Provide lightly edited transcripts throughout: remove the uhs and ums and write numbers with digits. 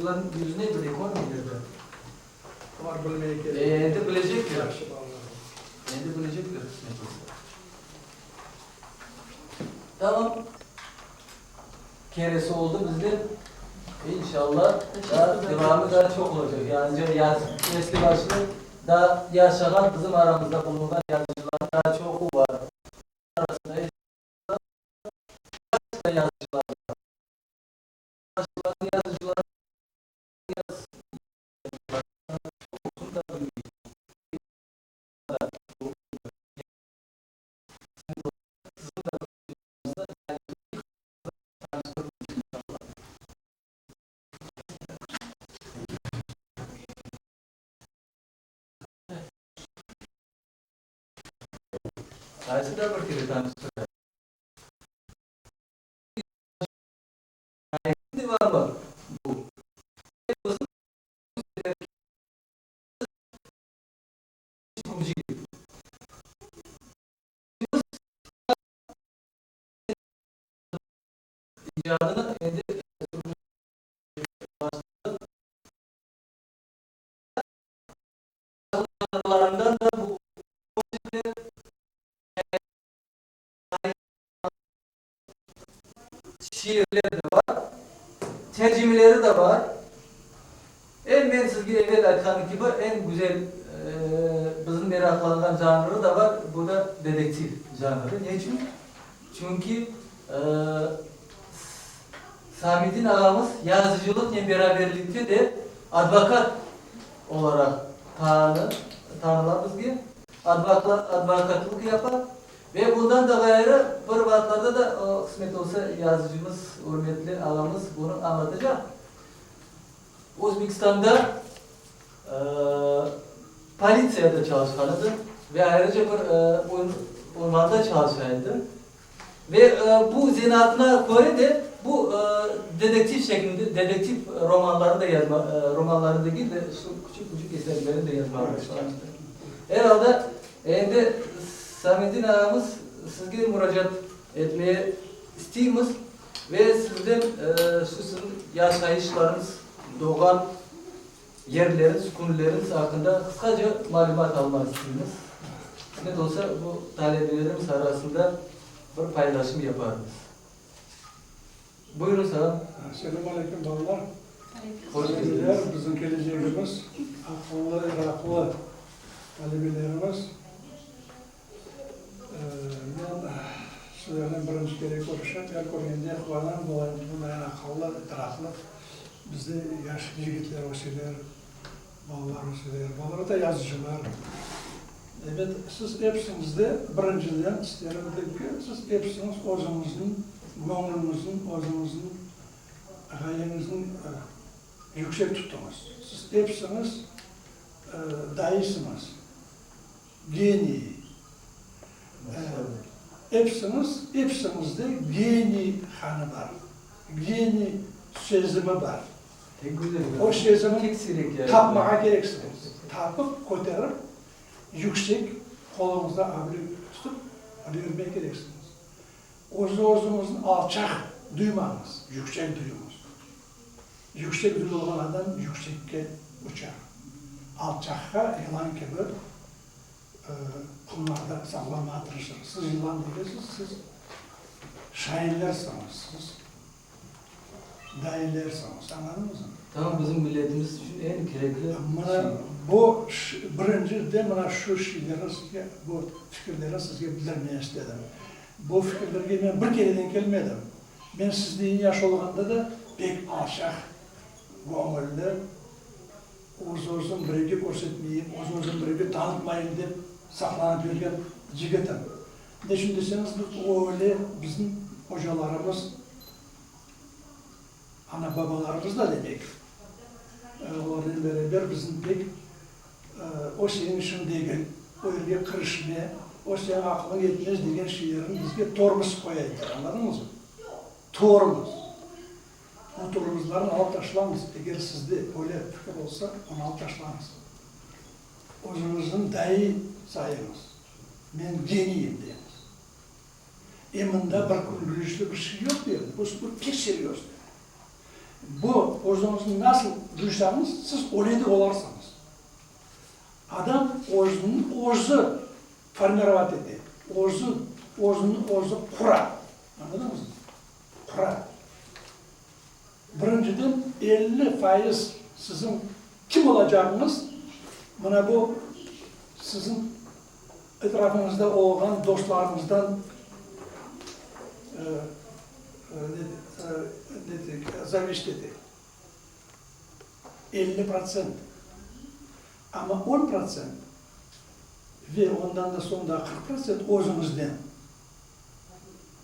Olarnıñ yüzüne bile körmeyler de. Olar bilmey kerek. Endi bilecekler. Yahşı balalar. Endi bilecekler, qısmet olsa. Tamam. Keresi oldı bizde. İnşallah, daa devamı daa çoq olacaq. Yani yaz, esli başlı daa yaşağan, bizim aramızda bulunğan yazıcılarnıñ daa çoqu bar. Arasında yazıcılar bar. Qaysı da bir kere tanıştırayıq. Devamı bu. İcadını endi janrlarından da bu Şiirler de bar, tercimeleri de bar. Eñ men sizge evel aytqanım kibi, eñ güzel bizim meraqlanğan janrı da bar, bu da dedektiv janrı. Ne içün? Çünki Samidin ağamız yazıcılıqnen beraberlikte de advokat olaraq tanı, tanıla bizge, advokatlıq yapa. Ve bundan da ğayrı, bir vaqıtlarda da, o, qısmet olsa, yazıcımız, ürmetli ağamız bunı añlatacaq, Özbekistanda politsiyada çalışqan edi ve ayrıca bir unvanda çalışa edi. Ve bu zenaatına köre de bu dedektiv şeklinde, dedektiv romanlarını da yazma, romanlarını degil de, şu küçük-küçük eserlerini de yazmağa başlağan edi. Er alda, Endi, Samedin ağamız, sizge muracaat etmeye isteymiz ve sizden şu siziñ yaşayışlarıñız, doğğan yerleriñiz, künleriñiz aqqında qısqaca malümat almaq isteymiz. Qısmet olsa, bu talebelerimiz arasında bir paylaşım yaparmız. Buyurıñ, salam. Selâm aleyküm, balalar. Hoş keldiñiz. Bizim kelecegimiz, aqıllı, iraklı talebelerimiz. Men sizlernen birinci kere körüşem. Er körgende quvanam, bunday aqıllı, idraqlı bizde yaş yigitler öseler, balalar öseler. Balalar da yazıcılar. Ebet, siz episiñiz de, birinciden, isterim ki, siz episiñiz özüñizniñ göñlüñizniñ, özüñizniñ ğayeñizni yüksek tuttıñız. Siz episiñiz daiysiñiz, geniy. Episiñiz, episiñizde geniy qanı bar, geniy sezimi bar. O sezimni tapmağa kereksiñiz. Tapıp, köterip, yüksek qoluñızda avle tutıp, öyle yürmek kereksiñiz. Öz-özüñizni alçaq duymañız, yüksek duyuñız. Yüksek duyulğan adam yüksekke uçar. Alçaqqa yılan kibi qumlarda saqlanmağa tırışır. Siz yılan degilsiz, siz şainlersiñiz, siz dailersiñiz. Añladıñızmı? Tamam, bizim milletimiz içün eñ kerekli şey. Mına bu, birinciden mına şu şeylerni sizge, bu fikirlerni sizge bildirmeye istedim. Bu fikirlerge men bir kereden kelmedim. Men sizden yaş olğanda da pek alçaq göñülli, öz-özüm birevge körsetmeyim, öz-özüm birevge tanıtmayım dep saqlanıp yürgen yigitim. Ne içün deseñiz, biz öyle bizim ocalarımız, ana-babalarımız da demek, olarnen beraber bizim pek o seniñ işiñ degil, o yerge kirişme, o seniñ aqılıñ yetmez degen şeylerni bizge tormuz qoya ediler, añladıñızmı? Tormuz. O tormuzlarnı alıp taşlañız, eger sizde öyle fikir olsa, onı alıp taşlañız. Özüñizni daiy sayıñız, men geniyim deñiz. E mında bir kün gülüşli bir şey yoq dedim, bu pek seryoz. Bu, özüñizni nasıl duysañız, siz öyle de olarsıñız. Adam özüni özü formirovat ete, özü, özüni özü qura. Añladıñızmı? Qura. Birinciden, 50% siziñ kim olacağıñız, mına bu siziñ etrafıñızda olğan dostlarıñızdan zavisit ete. 50%. Amma 10% ve ondan da soñ daa 40% özüñizden.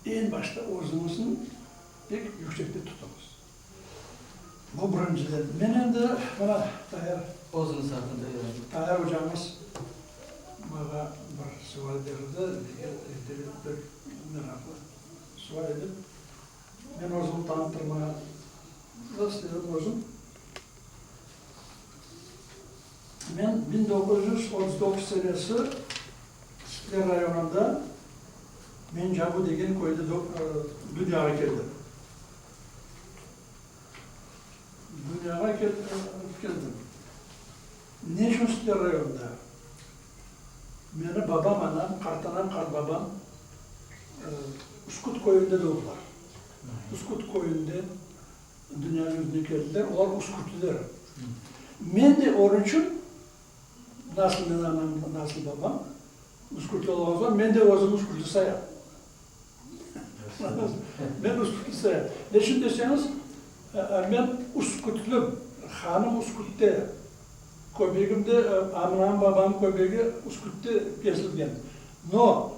Eñ başta özüñizni pek yüksekte tutuñız. Bu birinciden. Men endi, mına, Tayar. Özüñiz aqqında yazıñ. Tayar ocañız maña bir sual berdi, pek meraqlı sual edi. Men özümni tanıttırmağa istedim özüm. Men 1939 senesi Sitler rayonında Mencabu degen köyde dünyağa keldim. Dünyağa keldim. Ne içün Sitler rayonında? Meni babam, anam, qartanam, qartbabam Üsküt köyünde doğdılar. Üsküt köyünde dünya yüzüne keldiler. Olar üskütliler. Men de onıñ içün Nasıl meni anam, nasıl babam Üskütlü olğan soñ, men de özümni üskütlü sayam. Men üskütlü sayam. Neçün deseñiz, men üskütlüm, hanım Üskütte, köpegim de, anam, babam köpegi Üskütte kesilgen. No,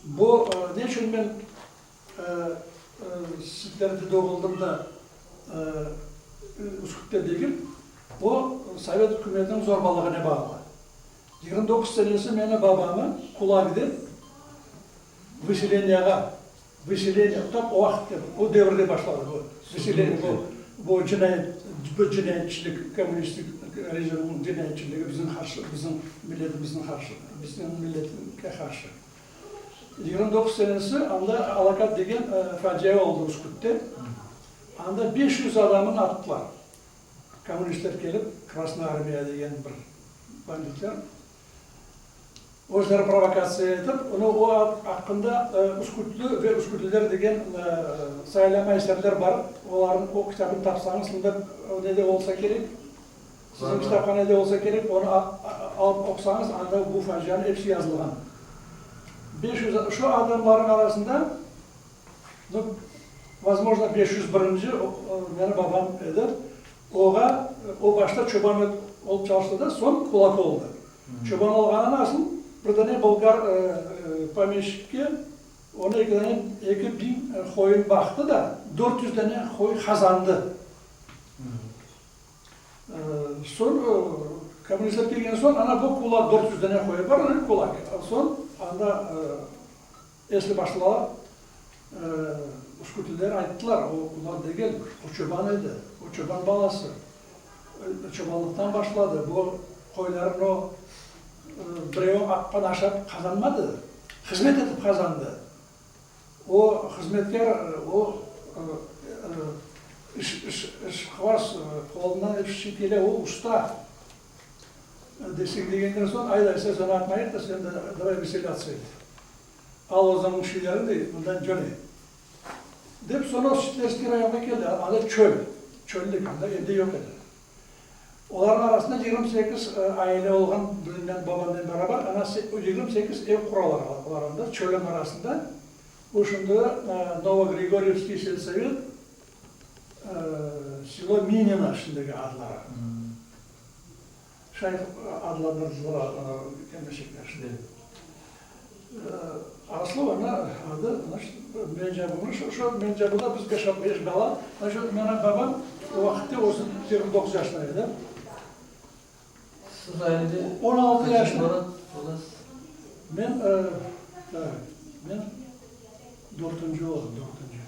bu, neçün men Sizlerde doğuldım da, Üskütte degil, o, sovet ükümetiniñ zorbalığına bağlı. 29 senesi meni babamı kulak dep, vıseleniyağa, vıseleniya, tap o vaqıt, o devirde başladı bu vıseleniya, bu, bu cinayet, bu cinayetçilik, kommunistik rejimniñ cinayetçiligi bizim qarşı, bizim milletimizniñ qarşı, bizim milletke qarşı. 29 senesi anda Alakat degen facia oldı Üskütte. Anda 500 adamını attılar. Kommunistler kelip, Krasnaya Armiya degen bir banditler, özleri provokatsiya etip, onı o aqqında Üskütlü ve Üskütlüler degen saylama eserler bar, olarnıñ o kitabını tapsañız, mında nede olsa kerek, siziñ kitaphanede olsa kerek, onı alıp oqusañız, anda bu facianıñ episi yazılğan. 500, şu adamlarnıñ arasında, nu, vozmojno, 501-nci meni babam edi, oğa, o başta çoban olıp çalıştı da, soñ kulak oldı. Çoban olğanı nasıl? Bir dane bolgar pomeşçikke onı eki dane, 2000 qoyun baqtı da, 400 dane qoy qazandı. Soñ, kommunistler kelgen soñ, ana bu kulak, 400 dane qoyı bar, ana kulak. Soñ anda esli başlılar, üskütliler ayttılar, o kulak degil, o çoban edi, o çoban balası. Çobanlıqtan başladı, bu qoylarnı o birevi aqqan aşap qazanmadı, hızmet etip qazandı. O hızmetkâr, o iş, iş, işqıvaz, qolundan ep şey kele, o usta desek degenden soñ, ayda, sen seni atmayıq da, sen de davay veselâtsiya et. Al özüñniñ şeylerini de, mından cöne. Dep soñra Şitlerskiy rayonğa keldi, anda çöl, çöllük, anda evde yoq edi. Olarnıñ arasında 28 aile olğan bizimnen babamnen beraber, ana 28 ev quralar olar anda, çölniñ arasında. Bu şimdi Novogrigoryevskiy selsovet, selo Minino şimdiki adları. Şay adlandırdılar kelmeşekler şimdi. Aslı ana adı, Mencabulı, şu Mencabuda biz beş, beş bala, şu menim babam o vaqıtte özü 29 yaşında edi. Siz ailede 16 qaçıncı yaşında. bala olasız? Men, men dörtünci olam, dörtünci.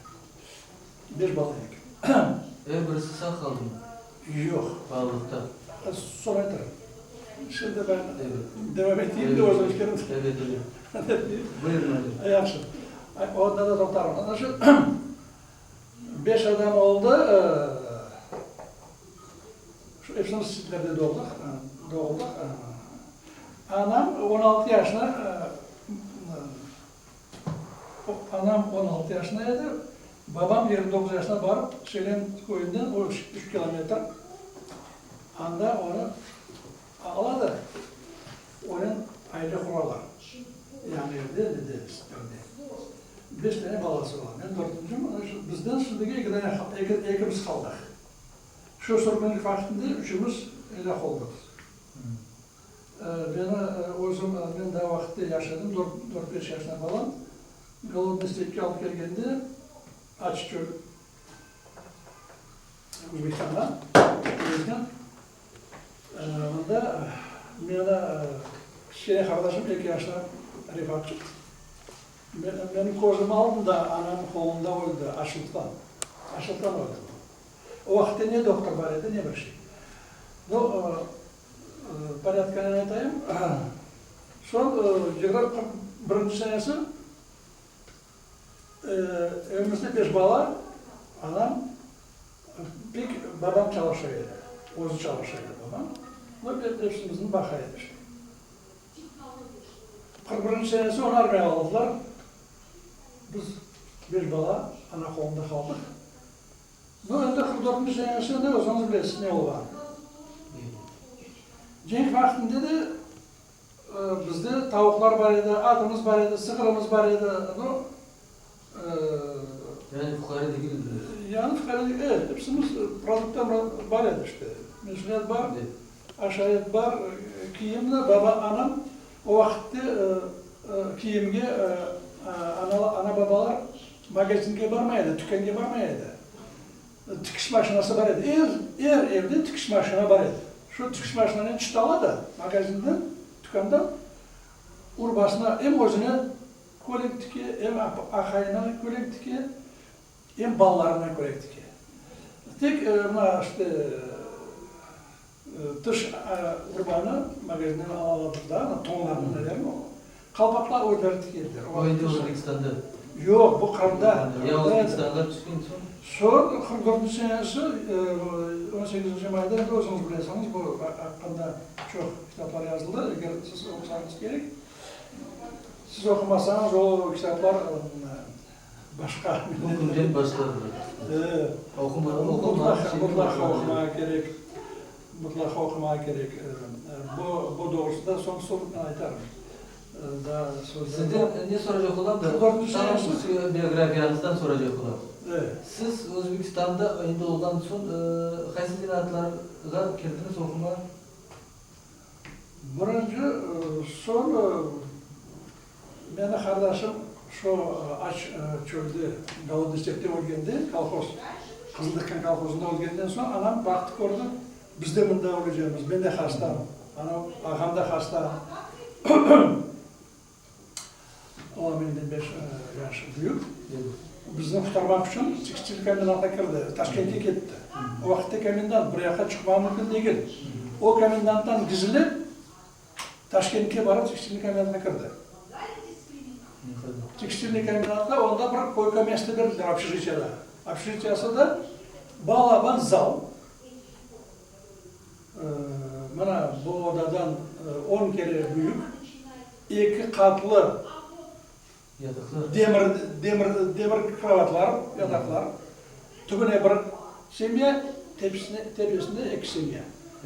Beş bala edik. Er birisi sağ qaldımı? Yoq. Balalıqta. Soñ aytarım. Şimdi ben devam eteyim de özüm fikrim. Evet, evet. Buyurın, hocam. Yahşı. Onda da toqtarım. Ana şu. Beş adam oldı, şu epsimiz Sitlerde doğdıq, doğuldıq. Anam 16 yaşına, anam 16 yaşında edi, babam 29 yaşına barıp, Şelen köyünden, o üç kilometr, anda onı ala da, onen aile quralar. Yañı evde, dedi, Sitlerde. Beş tane balası bar. Men dörtüncim. Bizden şimdiki eki dane, eki, ekimiz qaldıq. Şu sürgünlik vaqtında üçümiz elâk oldıq. Meni özüm, men daa vaqıtta yaş edim, dört, dört, beş yaşında balam. Golodnıy stepke alıp kelgende, aç çöl, Özbekistanğa, poyezdnen, anda meni kiçkene qardaşım eki yaşında Refatçıq, Menim közüm aldında anam qolunda öldi, açlıqtan. Açlıqtan öldi. O vaqıtta ne doktor bar edi, ne bir şey. Nu, porâdkanen aytayım, soñ 41 senesi evimizde beş bala, anam, pek babam çalışa edi, özü çalışa edi babam, nu, epsimizni baqa edi işte. 41 senesi onı armiyağa aldılar. Biz beş bala ana qolunda qaldıq. Nu, endi 44 senesi endi özüñiz bilesiz ne olğanını. Cenk vaqtında da bizde tavuqlar bar edi, atımız bar edi, sığırımız bar edi. Nu, Yani fuqare degil ediñiz? Yani fuqare degil, evet, epsimiz produktlar bar edi işte. Mesüliyet bar. Aşayet bar, kiyimni baba, anam o vaqıtte kiyimge ana-babalar magazinge barmay edi, tükânge barmay edi. Tikiş maşinası bar edi. Er, er evde tikiş maşina bar edi. Şu tikiş maşinanen çıt ala da magazinden, tükândan urbasına em özüne kölek tike, em aqayına kölek tike, em balalarına kölek tike. Tek mına işte Tış urbanı magazinden ala-aladıq da, ana tonlarnı, nelerni, qalpaqlar özleri tikediler. O endi Özbekistanda? Yoq, bu Qırımda. Ya Özbekistanğa tüşken soñ? Soñ, 44 senesi, on sekizinci mayda, endi özüñiz bilesiñiz, bu aqqında çoq kitaplar yazıldı, eger siz oqusañız kerek. Siz oqumasañız, o kitaplar başqa. Bugünden başladılar. Mutlaq, mutlaq oqumağa kerek. Mutlaq oqumağa kerek. Bu, bu doğrusında soñ soñ men aytarım. Daa sözler. Sizden ne soracaq olam da, tamam biografiyañızdan soracaq olam. Siz Özbekistanda endi olğan soñ qaysı zenaatlarğa kirdiñiz oqumağa? Birinci soñ meni qardaşım şu aç çölde, Golodnıy stepte ölgende, kolhoz, Qızıldıqkan kolhozında ölgenden soñ anam baqtı, kördi, biz de mında ölecekmiz, men de hastam, anam, ağam da hasta, o menden beş yaş büyük, bizni qurtarmaq içün tekstil kombinatına kirdi, Taşkentke ketti. O vaqıtta komendant, bir yaqqa çıqmağa mümkün degil. O komendanttan gizli Taşkentke barıp tekstilniy kombinatına kirdi. Tekstilniy kombinatqa onda bir koyka mesto berdiler obşejitiyada. Obşejitiyası da balaban zal. Mına bu odadan on kere büyük, eki qatlı demir, demir, demir krovatlar, yataqlar. Tübüne bir semya, tepisine, tepesinde eki semya.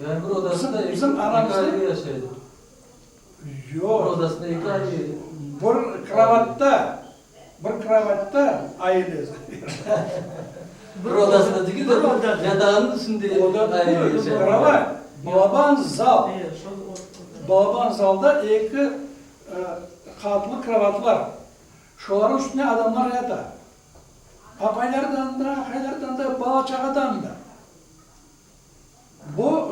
Yani bir odasında eki, eki aile yaşaydı. Yoq. Bir odasında eki aile. Bir krovatta, bir krovatta aile. Bir odasında degil de, yatağınıñ üstünde aile yaşaydı. Krovat, balaban zal. Balaban zalda eki qatlı krovatlar. Şolarnıñ üstünde adamlar yata. Apaylardan da, aqaylardan da, bala-çağadan da. Bu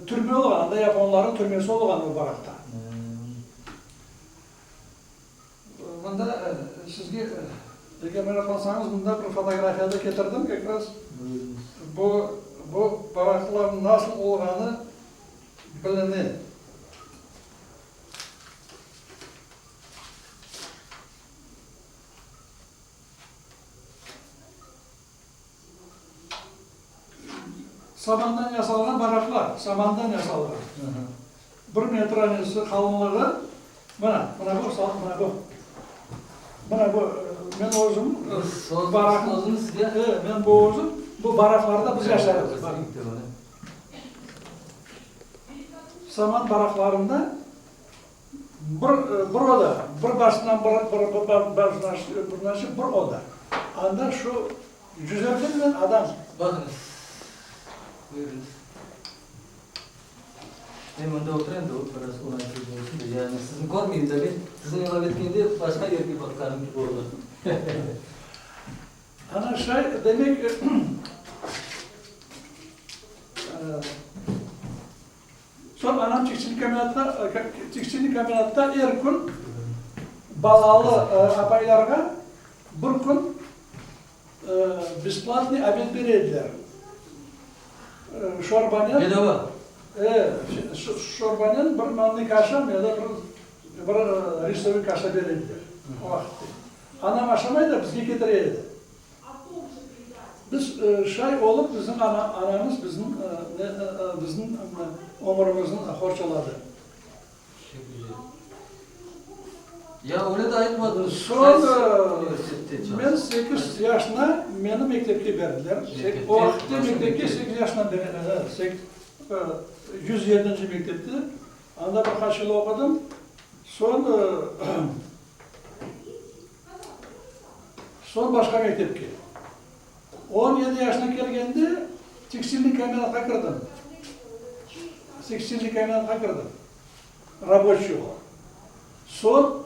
türme olğan, anda yaponlarnıñ türmesi olğan o barakta. Mında sizge, eger meraqlansañız, mında bir fotografiya da ketirdim, kak raz bu, bu baraklar nasıl olğanı biline. Samandan yasalğan baraqlar, samandan yasalğan. Bir metranesi qalınlığı, mına, mına bu, mına bu. Mına bu, men özüm baraq, e, men bu özüm, bu baraqlarda biz yaşar edik. Saman baraqlarında bir, bir oda, bir başından bir, bir, bir başına, bir oda. Anda şu Yüzerlernen adam. Baqıñız. Buyurıñız. Men mında oturayım da, biraz oñaytsız olsun da, yani sizni körmeyim da, men siziñ laf etkende başqa yerge baqqanım kibi oldı. Ana şay, demek, soñ anam tekstilniy kombinatqa, tekstilniy kombinatta er kün balalı apaylarğa bir kün Besplatnıy obed bere ediler. Şorbanen. Bedava. E, şorbanen bir mannıy kaşa ya da bir bir risovıy kaşa bere ediler o vaqıtte. Anam aşamay da, bizge ketire edi. Biz şay olıp, bizim anamız bizim bizim ömürimizni qorçaladı. Ya öyle de aytmadıñız. Soñ men sekiz yaşına meni mektepke berdiler. O vaqıtta mektepke sekiz yaşından berdiler. 107-nci mektepte. Anda bir qaç yıl oqudım. Soñ soñ başqa mektepke. 17 yaşına kelgende tekstilniy kombinatqa kirdim. Tekstilniy kombinatqa kirdim. Raboçiy olaraq. Soñ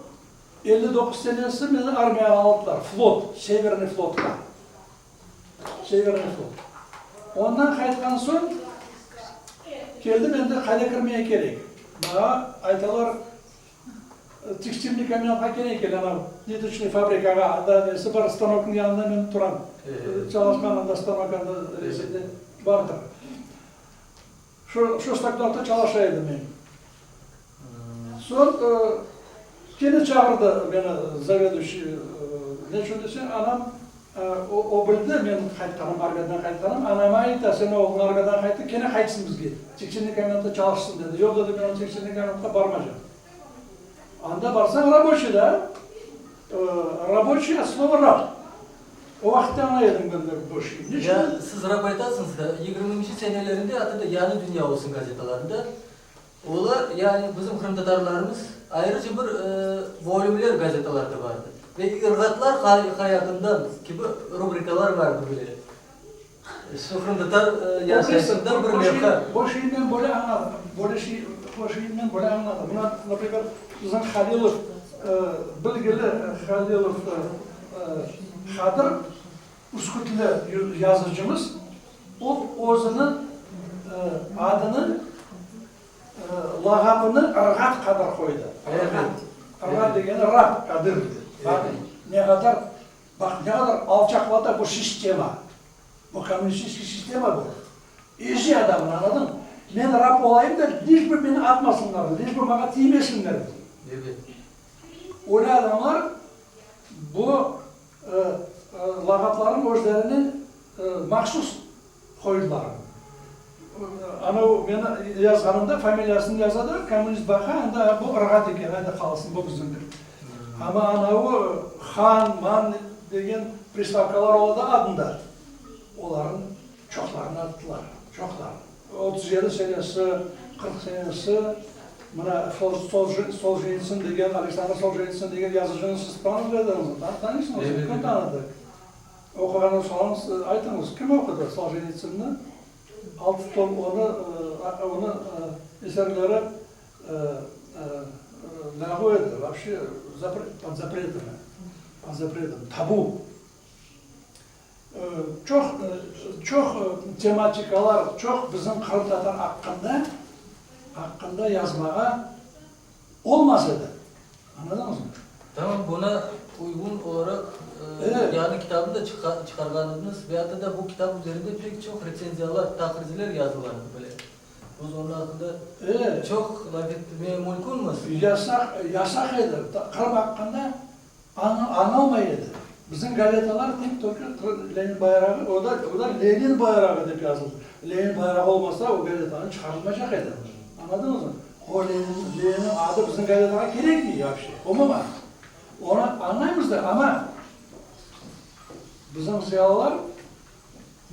59 senesi meni armiyağa aldılar, flot, Severniy flotqa. Severniy flot. Ondan qaytqan soñ keldim endi qayda kirmege kerek. Maña aytalar, Tekstilniy kombinatqa kene kel, ana, nitoçnıy fabrikağa, anda nesi bar, stanoknıñ yanında men turam. Çalışqan anda stanok anda resimde bardır. Şu, şu stanokta çalışa edim men. Soñ kene çağırdı meni zaveduşiy, ne içün deseñ, anam, o, o bildi men qaytqanım, armiyadan qaytqanım, anama ayta, sen oğluñ armiyadan qayttı, kene qaytsın bizge, tekstilniy kombinatta çalışsın, dedi. Yoq, dedi, men o tekstilniy kombinatqa barmacam. Anda barsañ, raboçiy da, raboçiy от slova rab. O vaqıtta añlay edim ben de bu şeyni. Niçün? Ya siz rab aytasıñız da, yigirminci senelerinde atı da Yañı dünya olsun gazetalarında, olar, yani bizim qırımtatarlarımız ayrıca bir bölümler gazetalarda bardı. Ve ırğatlar hayatından kibi rubrikalar vardı bile. Şu qırımtatar yaşayışından bir levha. Bu şeyni men böyle añladım. Böyle şey, bu şeyni men böyle añladım. Mına, naprimer, bizim Halilov, bilgili Halilov Hadır, üskütli yazıcımız, o özüniñ adını, lağabını Irğat Qadır qoydı. Irğat. Irğat degeni Rab Qadir. Ne qadar Baq, ne qadar alçaqlata bu sistema. Bu kommunistisskiy sistema bu. Eze adamnı, añladıñmı? Men rab olayım da, liş bi meni atmasınlar, liş bi maña tiymesinler dey. Ebet. Öyle adamlar bu lağaplarnı özlerine mahsus qoydılar. Anavı meni yazğanımda familiyasını yaza da, kommunist baqa, anda bu ırğat eken, ayda qalsın, bu bizimki. Amma anavı han, man degen pristavkalar ola da adında, olarnıñ çoqlarını attılar, çoqlarını. 37 senesi, 40 senesi mına Soljenitsın degen, Aleksandr Soljenitsın degen yazıcını siz tanır ediñizmi? Tanıysıñızmı? Kim tanıdı? Oquğandan soñ aytıñız, kim oqudı Soljenitsınnı? Altı tom onı, onıñ eserleri lâğu edi, voobşe pod zapretami, pod zapretom, tabu. Çoq, çoq tematikalar, çoq bizim qırımtatar aqqında, aqqında yazmağa olmaz edi. Añladıñızmı? Tamam, buña uyğun olaraq yañı kitabnı da çıqarğanıñız ve atta da bu kitap üzerinde pek çoq retsenziyalar, taqriziler yazılğan edi bile. Biz onıñ aqqında çoq laf etmege mümkünmiz. Yasaq, yasaq edi. Qırım aqqında añılmay edi. Bizim gazetalar tek tolko Lenin bayrağı, o da, o da Lenin bayrağı dep yazıldı. Lenin bayrağı olmasa, o gazetanı çıqarılmaycaq edi. Añladıñızmı? O Lenin, Leninniñ adı bizim gazetağa kerekmey vapşe, umuman. Onı añlaymız da, amma bizim ziyalılar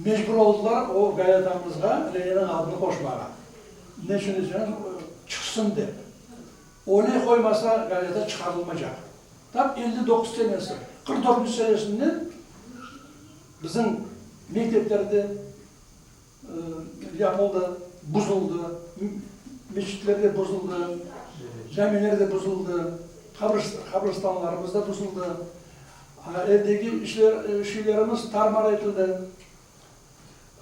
mecbur oldılar o gazetamızğa Leninniñ adını qoşmağa. Neçün deseñiz, çıqsın dep. Öyle qoymasa, gazeta çıqarılmaycaq. Tap 59 senesi, 44 senesinden bizim mekteplerde yapıldı, buzuldı, meçitlerde buzuldı, camilerde buzuldı, qabristanlarımızda buzuldı, evdeki işler, şeylerimiz tar-mar etildi.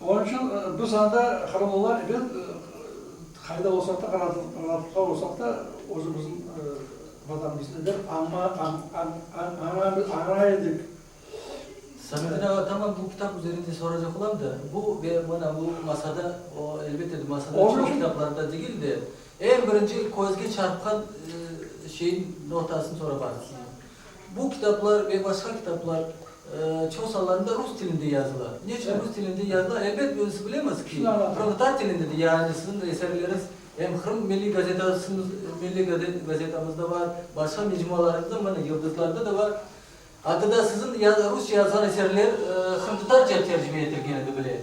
Onıñ içün biz anda, qırımlılar, ebet, qayda olsaq da, qıratlıqta olsaq da, özümizniñ Vatanımıznı dep añma, aña edik. Samedin ağa, tamam bu kitap üzerinde soracaq olam da, bu ve mana bu masada, o, elbette de, masada çoq kitaplarda degil de, eñ birinci közge çarpqan şeyin noqtasını sorap sizden. Bu kitaplar ve başqa kitaplar çoq salarında rus tilinde yazıla. Ne içün rus tilinde yazıla? Elbet, biz bilemiz ki, qırımtatar tilinde de, yani siziñ eserleriñiz em Qırım milliy gazetasımız, milliy gazetamızda bar, başqa mecmualarımızda, mana Yıldızlarda da bar. Atta da siziñ rusça yazğan eserler qırımtatarca tercime etilgen edi bile.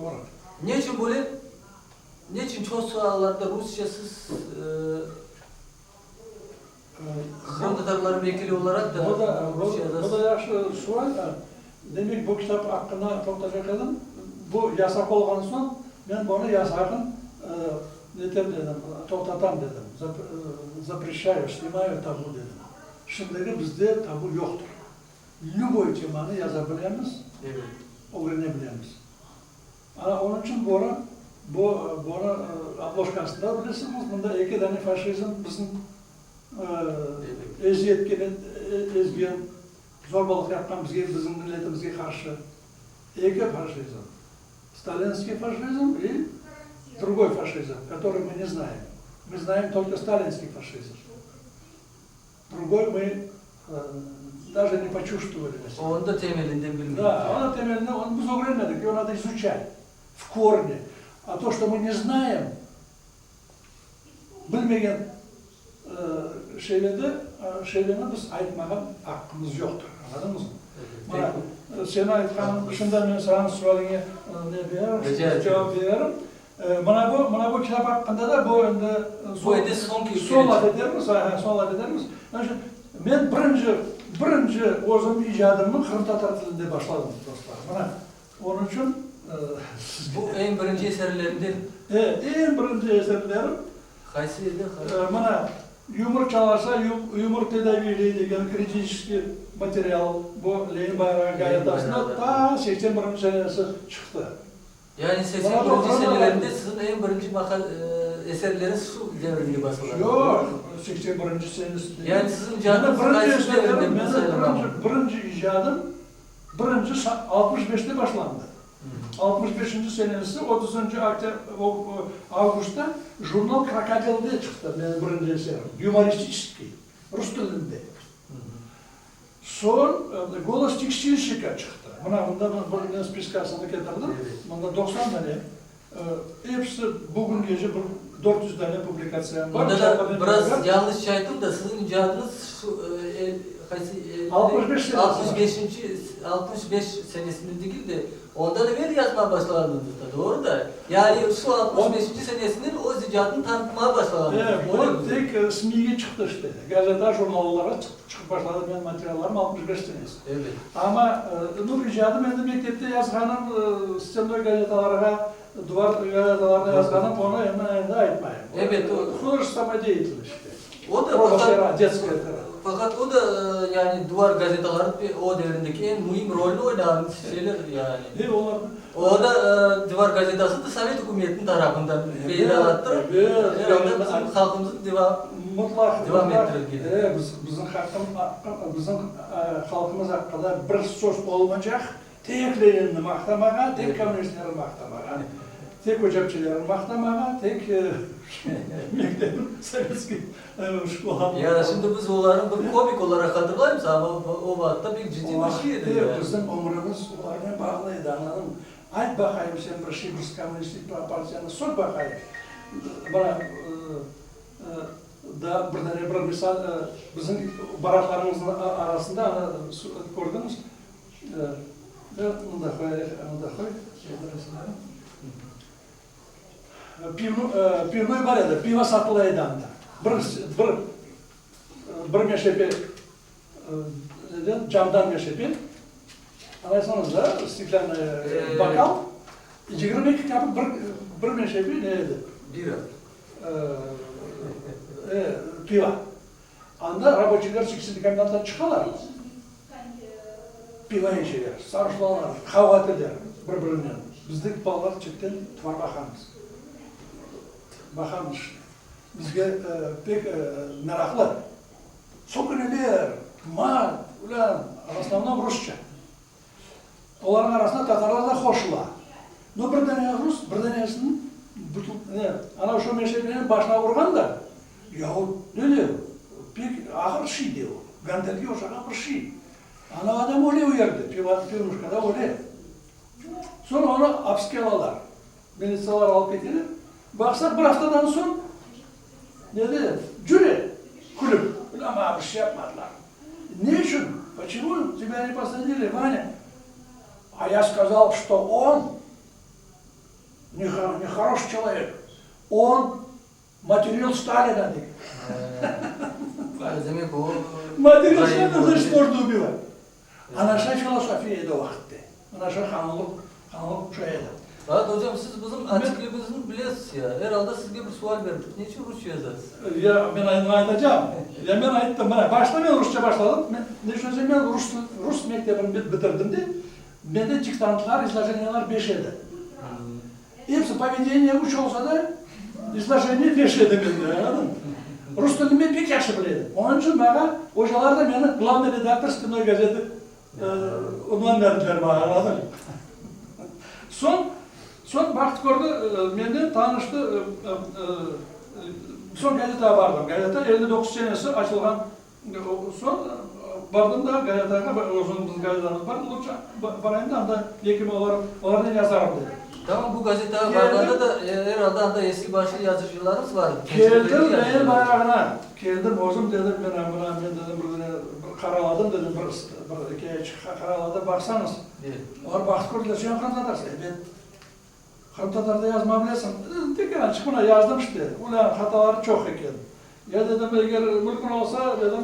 Doğru. Ne içün böyle? Ne içün çoq suallarda rusça siz Qırımtatarlar vekili olaraq da rusça yazasız? Bu da yahşı sual. Demek, bu kitap aqqında toqtacaq edim. Bu yasaq olğan soñ, men bunı yasağın netem dedim, toqtatam dedim, zapreşçayu, snimayu tabu dedim. Şimdiki bizde tabu yoqtır. Lüboy temanı yaza bilemiz, ögrene bilemiz. Ana, onıñ içün bunı, bu, bunı obloşkasında bilesiñiz, mında eki dane faşizm bizim eziyetke ezgen, zorbalıq yapqan bizge, bizim milletimizge qarşı eki faşizm, stalinskiy faşizm i drugoy faşizm, kotorıy mı ne znaem. Mı znaem tolko stalinskiy faşizm. Drugoy mı daje ne poçuvstvovali na sebe. Onı da temelinden bilmeymiz. Da, onı temelinden, onı biz ögrenmedik, eo nado izuçat v korne. A to, çto mı ne znaem, bilmegen şeylerde, şeylerni biz aytmağa aqqımız yoqtır, añladıñızmı? Mına, seniñ aytqanıñ, şimdi men saña sualiñe ne bererim, cevap bererim. Mına bu, mına bu kitap aqqında da bu endi Bu endi soñki soñ laf etermiz, aha, soñ laf etermiz. Men birinci, birinci özüm icadımnı qırımtatar tilinde başladım, dostlar. Mına, onıñ içün Bu eñ birinci eserlerinden? E, eñ birinci eserlerim. Qaysı edi? Mına, Yumur çalarsa, yumur tedaviyley degen kritiçeskiy material bu Lenin bayrağı gazetasında ta 81 senesi çıqtı. Yani 81 senelerinde siziñ eñ birinci eserleriñiz şu devirinde basıla? Yoq, 81 senesinde. Yani siziñ icadınız qaysı devirde basıla? Menim birinci icadım birinci 65-te başlandı. 65-nci senesi otuzıncı avgustta jurnal Krokodilde çıqtı menim birinci eserim, yumoristiçeskiy, rus tilinde. Soñ Golos tekstilşçika çıqtı. Mına mında bir men spiskasını ketirdim. Mında 90 dane, episi bugüngece bir 400 dane publikatsiyam bar. Mında da biraz yañlış ayttım da, siziñ icadıñız şu qaysı 65-nci, 65 senesinde degil de, ondan evel yazmağa başlağanıñız da, doğru da? Yani şu 65-nci senesinen öz icadını tanıtmağa başlağanıñız. E, bu tek SMİge çıqtı işte, gazeta, jurnallarğa çıqtı. Çıqıp başladı menim materiallarım 65 senesi. Evet. Amma, nu, icadım endi mektepte yazğanım, stennoy gazetalarğa, duvar gazetalarına yazğanım, onı endi, endi aytmayım. Evet, o. Hudojestvennoy samodeyatel işte. O da faqat, detskaya pora. Faqat o da, yani duvar gazetaları o devrindeki eñ müim rolni oynağan şeyler, yani. E, olar. O da, duvar gazetası da sovet ükümetiniñ tarafından peydalattırıp, er alda bizim halqımıznıñ devam. Mutlaq, Devam mutlaq, ettirilgen. e, biz, bizim haqqım, bizim halqımız aqqında bir söz olmacaq, tek Leninni maqtamağa, tek kommunistlerni maqtamağa, tek ocapçelerni maqtamağa, tek mektepni, sovetskiy şkolanı Ya şimdi biz olarnı bir komik olaraq hatırlaymız, amma o vaqıtta pek ciddiy bir şey edi. Bizim ömrümiz olarnen bağlı edi, añladıñmı? Ayt baqayım sen bir şey, biz kommunistik partiyanı sök baqayım. Mına, daa bir dane bir misal, bizim baraklarımıznıñ arasında, ana, kördiñiz, mında qoy, mında qoy, pivnoy bar edi, pivo satıla edi anda. Bir, bir, bir meşepe neden, camdan meşepe, añlaysıñız da, steklânnıy bokal, 22 kapik bir, bir meşepe ne edi? Bira. Pivo. Anda raboçiyler tekstil kombinattan çıqalar, pivo içeler, sarhoşlanalar, qavğa eteler bir-birinen. Biz de balalar çetten tuvar baqamız. Baqamız işte. Bizge pek meraqlı. Söküneler, mat, ulân, v osnovnom rusça. Olarnıñ arasına tatarlar da qoşula. No bir dane rus bir danesiniñ ne, ana şu meşrebenen başına urğan da, yahu, ne de, pek ağır şey de o, gantelge oşağan bir şey. Ana adam öle o yerde, pivnuşkada öle. Soñ onı apiske alalar. Militsiyalar alıp keteler. Baqsaq, bir aftadan soñ, ne de, cüre, külip, ulan maña bir şey yapmadılar. Ne içün? Poçemu tebâ ne posadili, Vanâ? A ya skazal, çto on nehoroş çelovek, on materil Stalina, dey. Demek o. Materil Stalina, znaçit, можно ubivat. Ana şay filosofiya edi o vaqıtte. Ana şay qanunlıq, qanunlıq şay edi. Raat ocam, siz bizim açıqlığımıznı bilesiz ya. Er alda sizge bir sual berdik. Ne içün rusça yazasız? Ya, men aytacağım. Ya men ayttım, mına, başta men rusça başladım. Men, ne içün desem, men rus, rus mektebini bitirdim de, mende diktantlar, izlojeniyalar beş edi. Episi povedeniye üç olsa da, izlojeniye beş edi mende, añladıñmı? Rus tilini men pek yahşı bile edim. Onıñ içün maña ocalar da meni glavnıy redaktor Stenoy gazetı unvan berdiler maña, añladıñmı? Soñ, soñ bahtı kördi, menden tanıştı, soñ gazetağa bardım. Gazeta 59 senesi açılğan Soñ bardım da gazetağa, özümizniñ gazetamız bar, lutça barayım da anda ekim olaraq olarnen yazarım dedim. Tamam, bu gazetağa barğanda da er alda anda eski başlı yazıcılarımız bar edi. Keldim Lenin bayrağına, keldim özüm dedim, men mına men dedim bir dene bir qaraladım dedim, bir bir ikâyeçik qaraladım, baqsañız. Olar baqıp kördiler, sen qırımtatarsıñ, ebet. Qırımtatarda yazma bilesiñ? Tek azçıq mına yazdım işte. Ulâ, hataları çoq eken. Ya dedim, eger mümkün olsa, dedim,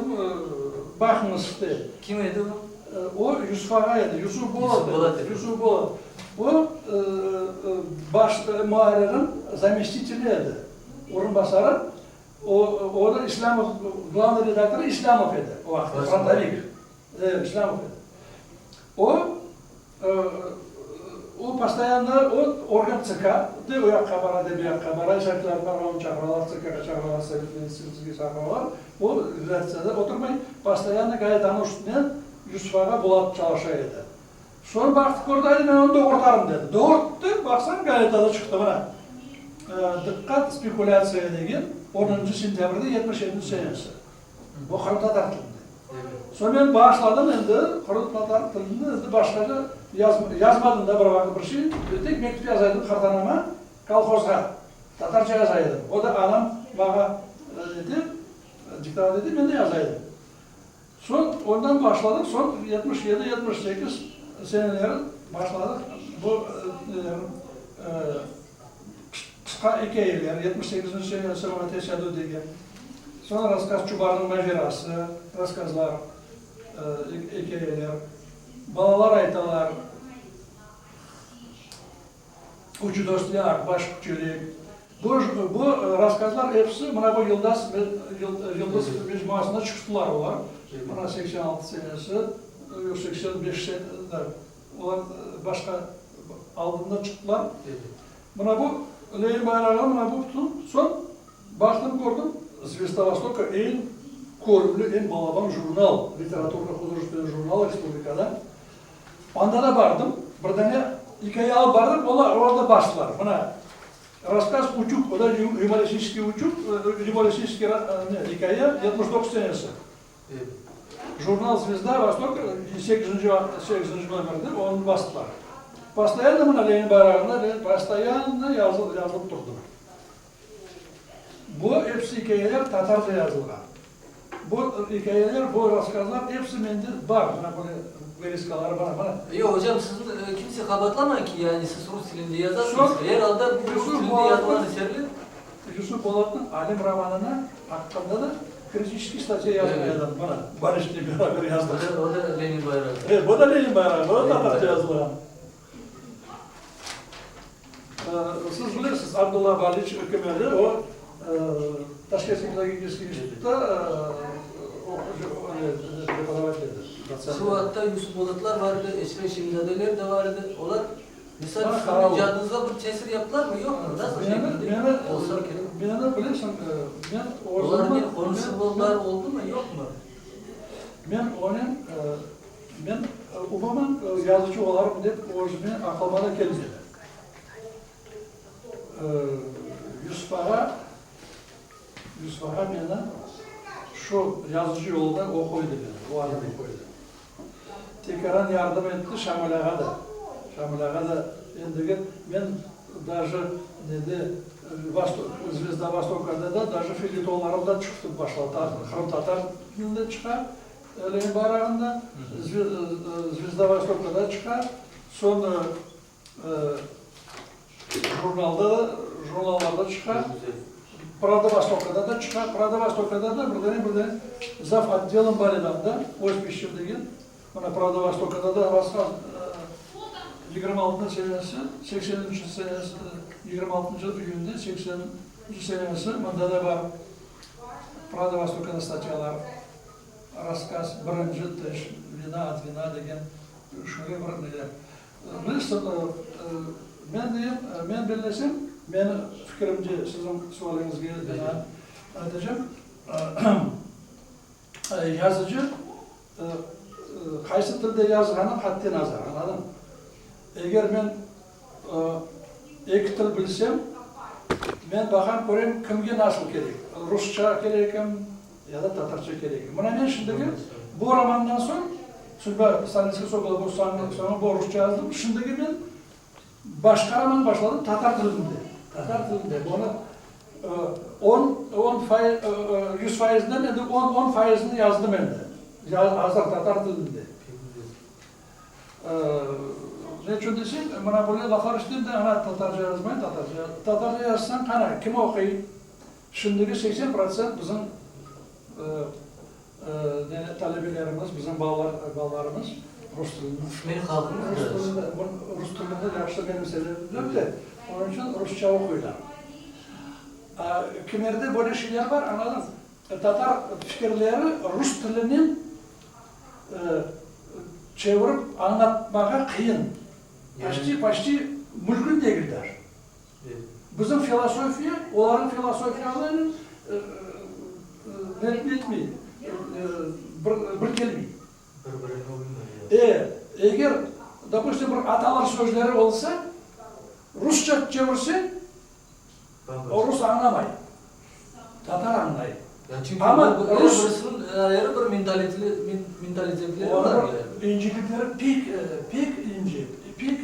baqıñız işte. Kim edi o? O, Yusuf ağa edi, Yusuf Bolat edi. Yusuf Bolat. O, baş muarrirniñ zamestiteli edi, orunbasarı. O, onı İslâmov, glavnıy redaktorı İslâmov edi o vaqıtta, frontovik. İslâmov edi. O, O postoyanno, o organ TSK, de o yaqqa bara, de bu yaqqa bara, işaretler bar, onı çağıralar, TSK-ğa çağıralar, Sovet Ministrligine çağıralar. O redaktsiyada oturmay, postoyanno gazetanıñ üstünden Yusuf ağa Bulat çalışa edi. Soñ baqtı, kördi, aydı, men onı doğurtarım, dedi. Doğurttı, baqsañ, gazetada çıqtı, mına, Diqqat, spekulâtsiya degen, onıncı sentâbrde 77 senesi. Bu qırımtatar tilinde. Soñ men başladım endi qırımtatar tilinde endi başqaca yazmadım da bir vaqıt bir şey. Tek mektüp yaza edim qartanama, kolhozğa. Tatarca yaza edim. O da anam maña nete, diktovat ete, men de yaza edim. Soñ ondan başladıq, soñ 77, 78 seneleri başladıq bu nelerni, Qısqa ikâyeler, 78-nci senesi oña tesadüf degen, soñ rasskaz Çubarnıñ macerası, rasskazlar, ikâyeler, Balalar aytalar, Üç dost ve Aqbaş küçelek. Bu, bu rasskazlar episi mına bu Yıldaz, Yıldız mecmuasında çıqtılar olar. Mına 86 senesi, yoq, 85 olar başqa aldında çıqtılar. Mına bu Lenin bayrağı, mına bu bütün. Soñ baqtım, kördim, Zvezda Vostoka eñ körümli, eñ balaban jurnal, literaturno-hudojestvenniy jurnal respublikada. Anda da bardım, bir dane ikâye alıp bardım, olar, olar da bastılar. Mına, rasskaz Utüg, o da yumoristiçeskiy utüg, yumoristiçeskiy ne, ikâye, 79 senesi. Jurnal Zvezda Vostoka sekizinci, sekizinci nomerde onı bastılar. Postoyanno mına Lenin bayrağında postoyanno yazılıp turdı. Bu episi ikâyeler tatarca yazılğan. Bu ikâyeler, bu rasskazlar episi mende bar, mına böyle vırezkaları bar, mına. Yoq, ocam, sizni kimse qabaatlamay ki, yani siz rus tilinde yazasıñız. Er alda bu rus tilinde yazılğan eserler. Yusuf Bolatnıñ Alim romanına aqqında da kritiçeskiy statya yazğan edim, mına, Baliçnen beraber yazdıq. O da Lenin bayrağı. Evet, bu da Lenin bayrağı, bu da tatarca yazılğan. Siz bilesiz, Abdulla Baliç kim edi? O, Taşkent pedagogiçeskiy institutta prepodavatel edi, dotsent Şu vaqıtta Yusuf Bolatlar bar edi, Eşref Şemizadeler de bar edi. Olar, misal, siziñ icadıñızğa bir tesir yaptılarmı, yoqmı? Nasıl şekilde olsa kerek? Meni, bilesiñ, men özüm... Olarnen qonuşuvlar oldumı, yoqmı? Men onen Men umumen yazıcı olarım dep özüme aqlıma da kelmedi. Yusuf ağa, Yusuf ağa meni şu yazıcı yoluna o qoydı meni, o adam qoydı. Tekaran yardım etti Şamil ağa da. Şamil ağa da endigi men daje nede Zvezda Vostokada da daje felyetonlarım da çıqtı başladı, qırımtatar tilinde çıqa. Lenin bayrağında, Zvezda Vostokada çıqa, soñ jurnalda da, jurnallarda çıqa, Pravda Vostokada da çıqa. Pravda Vostokada da bir dane, bir dane zav otdelım bar edi anda, Osip İşçev degen. Mına Pravda Vostokada da rastkaz 26 senesi, sekseninci senesi, 26 iyünde sekseninci senesi mında da bar Pravda Vostokada statyalar. Rasskaz, birinci tiş, vina от vina degen şöyle bir neler. Bilirsiñ, men deyim, men bellesem, meni fikirimce, siziñ sualiñizge binaen aytacam, yazıcı qaysı tilde yazğanı qatiy nazar, añladıñmı? Eger men eki til bilsem, men baqam, körem, kimge nasıl kerek, rusça kerekim, Ya da tatarca kerek. Mına men şimdiki bu romandan soñ, Sudba Stalinskiy sokola bu soñu bu rusça yazdım, şimdiki men başqa roman başladım tatar tilinde. Tatar tilinde. Bunı on, on faiz, yüz faizinden endi on, on faizini yazdım endi. Azır tatar tilinde. Ne içün deseñ, mına böyle laflar eşitem de, ana tatarca yazmay, tatarca. Tatarca yazsañ, qana, kim oquy? Şimdiki 80% bizim talebelerimiz, bizim balalarımız rus tilini, rus tilini yahşı menimsegenler de, onıñ içün rusça oquylar. Kimerde böyle şeyler bar, añladıñız, tatar fikirleri rus tilinen çevirip añlatmağa qıyın, почти, почти mümkün degil daje. Bizim filosofiya olarnıñ filosofiyalarınen netmey, bir kelmey. E, eger, dopustim, bir atalar sözleri olsa, rusça çevirseñ, o rus añlamay, tatar añlay. Amma rus. Ayrı bir mentalitetleri bar. İncelikleri pek, pek ince, pek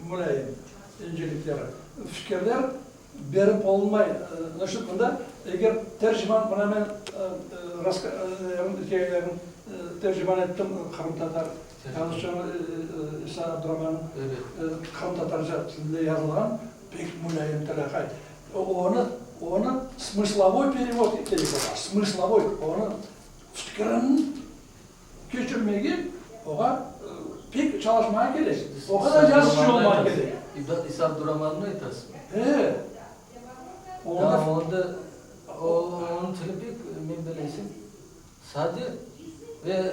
mulâyim. İncelikleri, fikirler berip olunmay. Naşet mında, eger terciman, mına men ikâyelerini terciman ettim qırımtatar yazıcı İsa Abduramannıñ qırımtatarca tilinde yazılğan pek mulâyim til aqay. Onı, onı smıslovoy perevod kerek ola, smıslovoy, onı fikirini Keçirmege oğa pek çalışmağa kerek. O qadar yazıcı olmaq kerek. İsa Abduramannı aytasızmı? E. Onda, onda onıñ tili pek, men bilesem, sade ve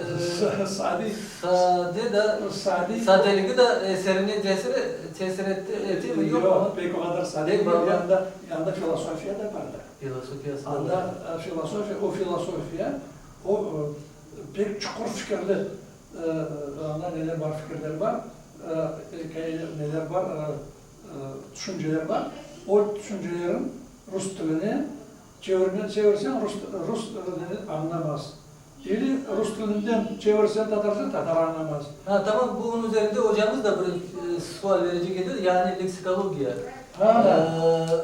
Sade. Sade da, Sade. sadeligi da eserine tesir, tesir etti, etemi, yoqmı? Yoq, pek o qadar sade degil. Yanında, yanında filosofiya da bar da. Filosofiyası da bar. Anda filosofiya, o filosofiya, o Pek çuqur fikirli, anda neler bar, fikirler bar, ikâyeler, neler bar, tüşünceler bar. O tüşüncelerin rus tiline çevirme, çevirseñ, rus, rus tilini añlamaz. İli rus tilinden çevirsen tatarca, tatar añlamaz. Ha, tamam, bunıñ üzerinde ocamız da bir sual berecek edi, yani leksikologiya.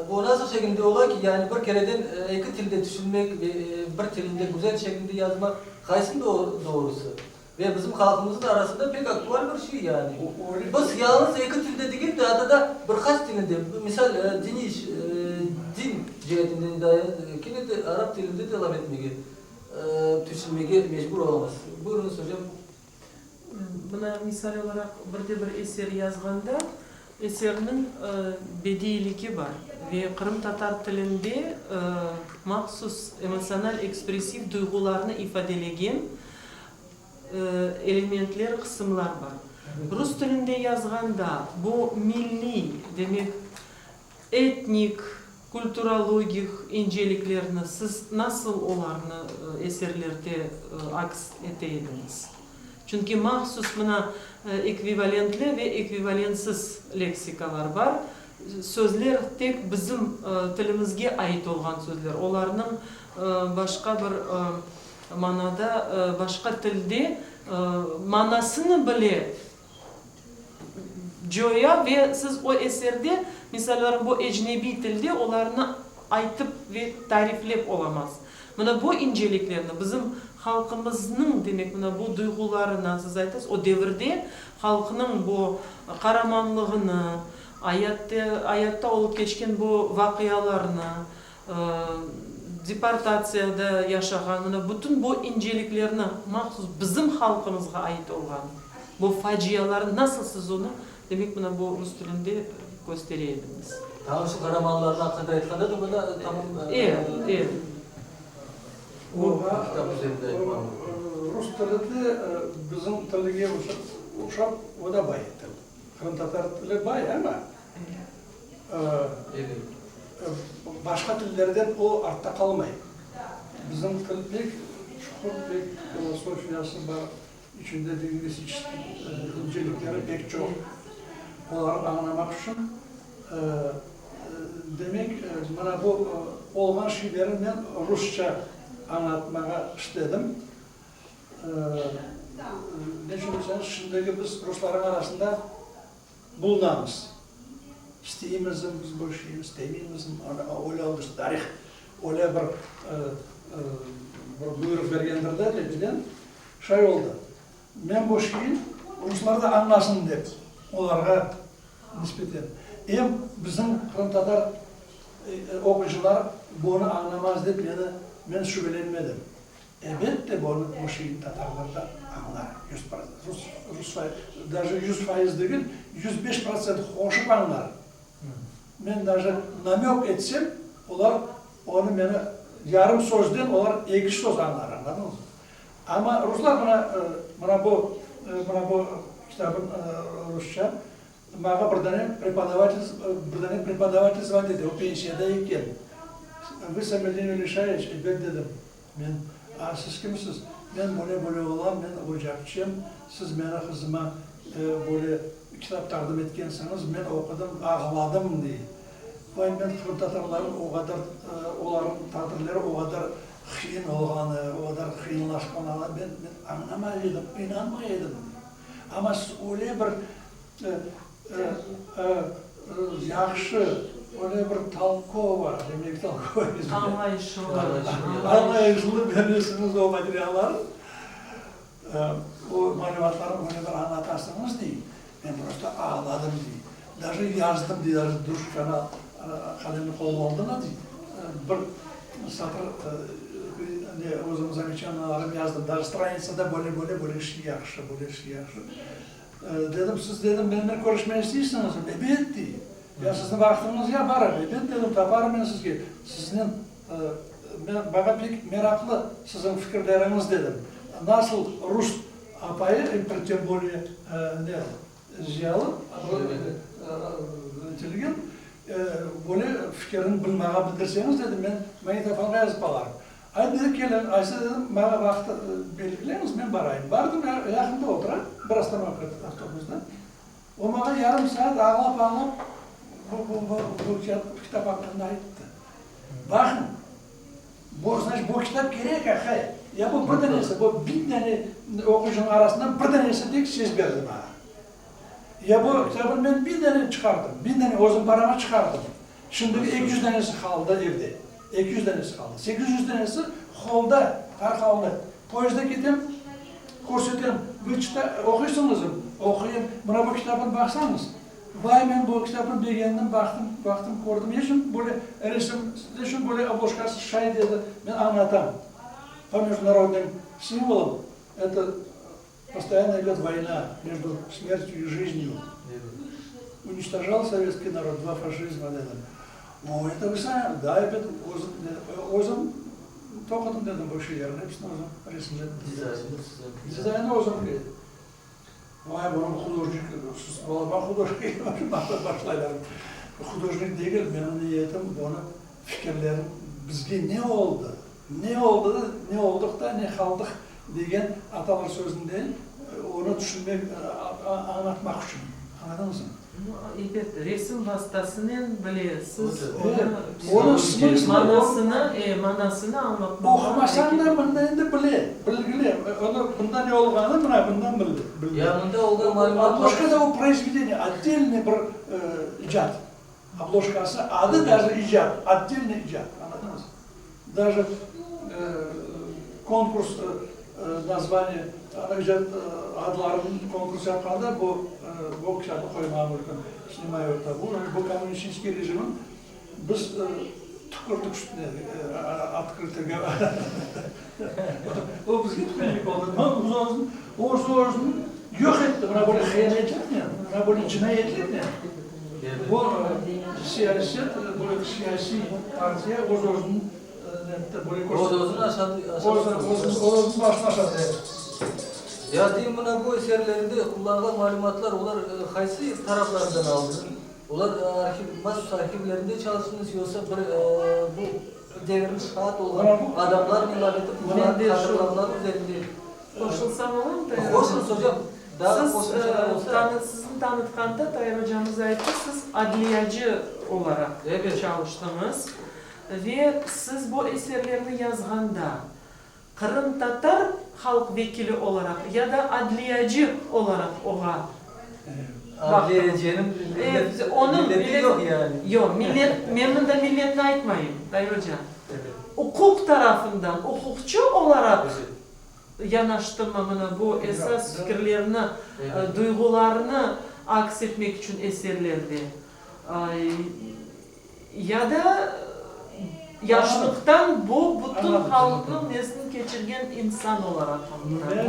Bu nasıl şekilde ola ki, yani bir kereden eki tilde tüşünmek ve bir tilinde güzel şekilde yazmaq, qaysıñ doğrusı? Ve bizim halqımıznıñ arasında pek aktual bir şey yani. Biz yalıñız eki tilde degil de, atta da bir qaç tilinde, misal, diniy, din ceetinden kene de arap tilinde de laf etmege, tüşünmege mecbur olamız. Buyurıñız, ocam. Mına, misal olaraq, bir de bir eser yazğanda, eserniñ bediyligi bar ve qırımtatar tilinde mahsus emotsional-ekspressiv duyğularnı ifadelegen elementler, qısımlar bar. Rus tilinde yazğanda bu milliy, demek, etnik, kulturologik inceliklerni siz nasıl olarnı eserlerde aks ete ediñiz? Çünki mahsus mına ekvivalentli ve ekvivalentsiz leksikalar bar. Sözler tek bizim tilimizge ait olğan sözler, olarnıñ başqa bir manada, başqa tilde manasını bile coya ve siz o eserde, misal olaraq, bu ecnebiy tilde olarnı aytıp ve tariflep olamaz. Mına bu inceliklerni, bizim halqımıznıñ, demek, mına bu duyğularını, siz aytasız, o devirde halqnıñ bu qaramanlığını, ayatte, ayatta olıp keçken bu vaqialarnı, deportatsiyada yaşağan, mına bütün bu inceliklerni, mahsus bizim halqımızğa ait olğan bu facialarnı nasıl siz onı, demek, mına bu rus tilinde köstere ediñiz? Tamam, şu qaramanlarnı aqqında aytqanda da mına tamam. E, e. Bu rus tili de bizim tilige oşap, o da bay til. Qırımtatar tili bay, amma başqa tillerden o artta qalmay. Bizim til pek çuqur, pek filosofiyası bar, içinde lingvistiçeskiy incelikleri pek çoq. Olarnı añlamaq içün, demek, mına bu olğan şeylerni men rusça añlatmağa istedim. Ne içün deseñiz, şimdiki biz ruslarnıñ arasında bulunamız. İsteymizmi biz bu şeyni, istemeymizmi, öyle oldı işte, tarih öyle bir bir buyruq bergendir de tepeden, şay oldı. Men bu şeyni ruslar da añlasın dep, olarğa nisbeten, em bizim qırımtatar oquyıcılar bunı añlamaz dep meni, men şübelenmedim. Elbette, bunı, bu şeyni tatarlar da añlar, 100%, rus, rus daje 100% degil, 105% qoşıp añlar. Men daje namök etsem, olar onı meni yarım sözden olar eki söz añlar, añladıñızmı? Amma ruslar mına, mına bu, mına bu kitabım rusça, maña bir dane prepodavatel, bir dane prepodavatel zvonit ete, o pensiyada eken. Vı Samedin Velişayeviç, ebet dedim. Men, A, siz kimsiz? Men böyle-böyle olam, men ocapçem, siz meni qızıma böyle kitap taqdim etkensiñiz, men oqudım, ağladım, dey. Vay, men qırımtatarlarnıñ o qadar, olarnıñ taqdirleri o qadar qıyın olğanı, o qadar qıyınlaşqanı men, men añlamay edim, inanmay edim. Amma siz öyle bir Yahşı, öyle bir tolkova, demek tolkova Añlayışlı. Añlayışlı beresiñiz o materialları, o malümatlarnı öyle bir añlatasıñız dey, men prosto ağladım dey, daje yazdım dey, daje ruşkanı, qalemni qoluma aldım da dey, bir satır ne özüm zameçaniyalarımı yazdım, daje stranitsada böyle, böyle, böyle şey yahşı, böyle şey yahşı. Dedim, siz, dedim, menimle körüşmege isteysiñizmi? Ebet, dey. Ya sizniñ vaqtıñız ya bar, ebet, dedim, taparım men sizge. Siznen, men, maña pek meraqlı siziñ fikirleriñiz, dedim. Nasıl rus apayı, tem bolее, ne, ziyalı, intelligent, böyle fikirini bir maña bildirseñiz, dedim, men magnitofonğa yazıp alarım. Ay, dedi, keliñ, aysa, dedim, maña vaqıt belgileñiz, men barayım. Bardım, yaqında otura, bir ostanovka avtobusda. O maña yarım saat ağlap-ağlap bu, bu, bu kitap aqqında ayttı. Baqıñ, bu, значit, bu kitap kerek, aqay. Ya bu bir danesi, bu biñ dane oquyıcınıñ arasından bir danesi tek ses berdi maña. Ya bu kitabını men biñ dane çıqardım, biñ dane özüm parama çıqardım. Şimdiki 200 danesi qaldı evde, 200 danesi qaldı. 800 danesi holda tarqaldı. Poyezdde ketem, körsetem, Вы çita, oquysıñızm? Oquyım. Mına bu kitabını baqsañız. Vay, men bu kitabını begendim, baqtım, baqtım, kördim. Ne içün böyle resim, ne içün böyle obloşkası şay dedi. Men añlatam. По международным символам это постоянно идет война между смертью и жизнью. Уничтожал советский народ два фашизма dedim. O, это вы сами, да, ebet, özüm, özüm toqudım dedim bu şeylerni, episini özüm resimledim. Dizaynı özüm. Vay, bunı hudojnik, siz balaban hudojnik başlaylar. Hudojnik degil, menim niyetim bunı fikirlerim, bizge ne oldı, ne oldı, ne oldıq da, ne qaldıq degen atalar sözünden onı tüşünmek, añlatmaq içün. Añladıñızmı? Ebet, resim vastasınen bile siz onı manasını, e, manasını añlatmağa. Oqumasañ da, mında endi bile, bilgili. Onı, mında ne olğanı, mına bundan bildi, bildi. Ya mında olğan malümatlar. Obloşka da o proizvedeniye, otdelnıy bir icat. Obloşkası, adı daje icat, otdelnıy icat, añladıñız? Daje konkurs nazvaniye, ana icat adlarınıñ konkurs yapqanda bu bu kitapnı qoymağa mümkün. Snimayu tabu, bu kommunistinskiy rejimniñ biz tükürdik üstüne, otkrıto govorâ. O bizge tükürmek oldı. Biz özüni yoq etti, mına böyle hıyanetliknen, mına böyle cinayetliknen. Bu siyaset, bu siyasiy partiya öz-özüni böyle kösterdi. Öz-özüni aşadı. Öz-özüniñ başını aşadı, evet. Ya deyim, mına bu eserlerinde qullanğan malümatlar, olar qaysı taraflardan aldı? Olar arhiv, mahsus arhivlerinde çalıştıñız, yoqsa bir bu devirniñ şaat olğan adamlarnen laf etip, olarnıñ hatırlavları üzerinde? Qoşulsam olamı, Tair oca? Qoşuñız, ocam. Daa Siz, qoşumçalar olsa. tanı, sizni tanıtqanda Tair ocamız ayttı, siz adliyacı olaraq Evet. çalıştıñız ve siz bu eserlerni yazğanda qırımtatar halq vekili olaraq ya da adliyacı olaraq oğa baqtıñız? Adliyeciniñ Evet, millet, onıñ milleti millet, yoq yani. yoq, millet, men mında milletni aytmayım, Tair oca. Evet. Uquq tarafından, uquqçı olaraq Evet. Yanaştımı mına bu esas fikirlerni, duyğularnı aks etmek içün eserlerde? Ya da yaşlıqtan bu bütün halqnıñ nesini keçirgen insan olaraq mı? Men,